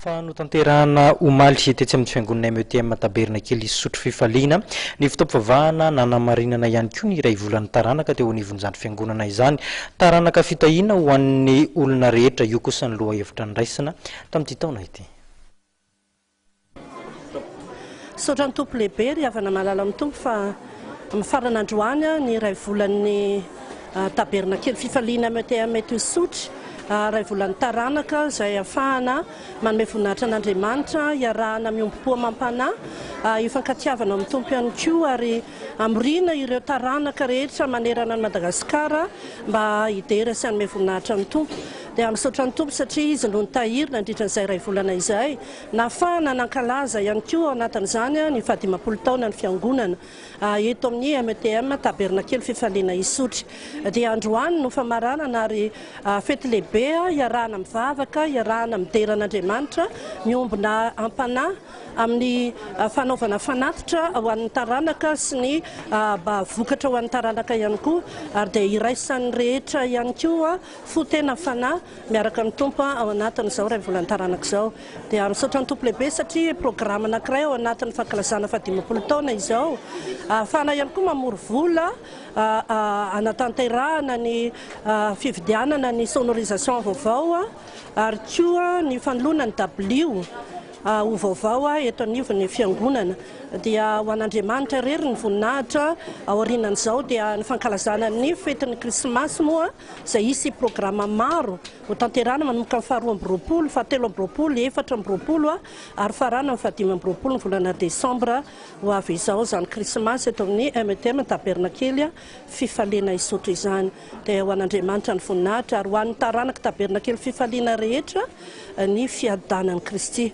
Fa notanterahana omaly tetsy amin'ny fiangonana METM Tabernakely Isotry Fifaliana ny fotoam-pivavahana nanamarinana ihany koa ny iray volan'ny taranaka teo anivon'izany fiangonana izany. Taranaka fitahiana ho an'ny olona rehetra, io kosa ny lohahevitra noraisina tamin'ity taona ity. Misaotra ny Tompo lehibe ry havana malala amin'ny Tompo fa mifarana androany ny iray volan'ny Tabernakely Fifaliana METM eto Isotry, iray volan'ny taranaka izay ahafahana manome voninahitra an'Andriamanitra, hiarahana miombom-po amam-panahy, hifankatiavana amin'ny Tompo ihany koa ary hamoriana ireo taranaka rehetra manerana an'i Madagasikara mba hidera sy hanome voninahitra ny Tompo. Dia misaotra ny Tompo satria Izy no nitahiry nandritra izay iray volana izay. Nahafahana nankalaza ihany koa ao anatin'izany ny fahadimampolo taonan'ny Fiangonana eto amin'ny METM Tabernakely Fifaliana Isotry. Dia androany no famaranana ary fety lehibe iarahana mivavaka, iarahana midera an'Andriamanitra, miombona am-panahy amin'ny fanaovana fanatitra ho an'ny taranaka sy ny vokatra ho an'ny taranaka ihany koa ary dia iraisan'ny rehetra ihany koa fo tena fanahy miaraka amin'ny Tompo ao anatin'izao iray volan'ny taranaka izao. Dia misaotra ny Tompo lehibe satria programa anankiray ao anatin'ny fankalazana fahadimampolo taona izao ahafahana ihany koa mamory vola hanatanterahana ny fividianana ny sonorisation vaovao ary koa ny fanoloana ny dabilio ho vaovao eto anivon'ny fiangonana. Dia ho an'Andriamanitra irery ny voninahitra. Aorianan'izao dia ny fankalazana ny fetin'ny krismasy moa izay hisy programa maro ho tanterahana manomboka ny faharoa amby roapolo, fahatelo amby roapolo, 24 ary farana ny fahadimy amby roapolo ny volana desambra ho avy izao izany krismasy eto amin'ny METM Tabernakely Fifaliana Isotry izany. Dia ho an'Andriamanitra ny voninahitra ary ho an'ny taranak'i Tabernakely Fifaliana rehetra ny fiadanan'i Kristy.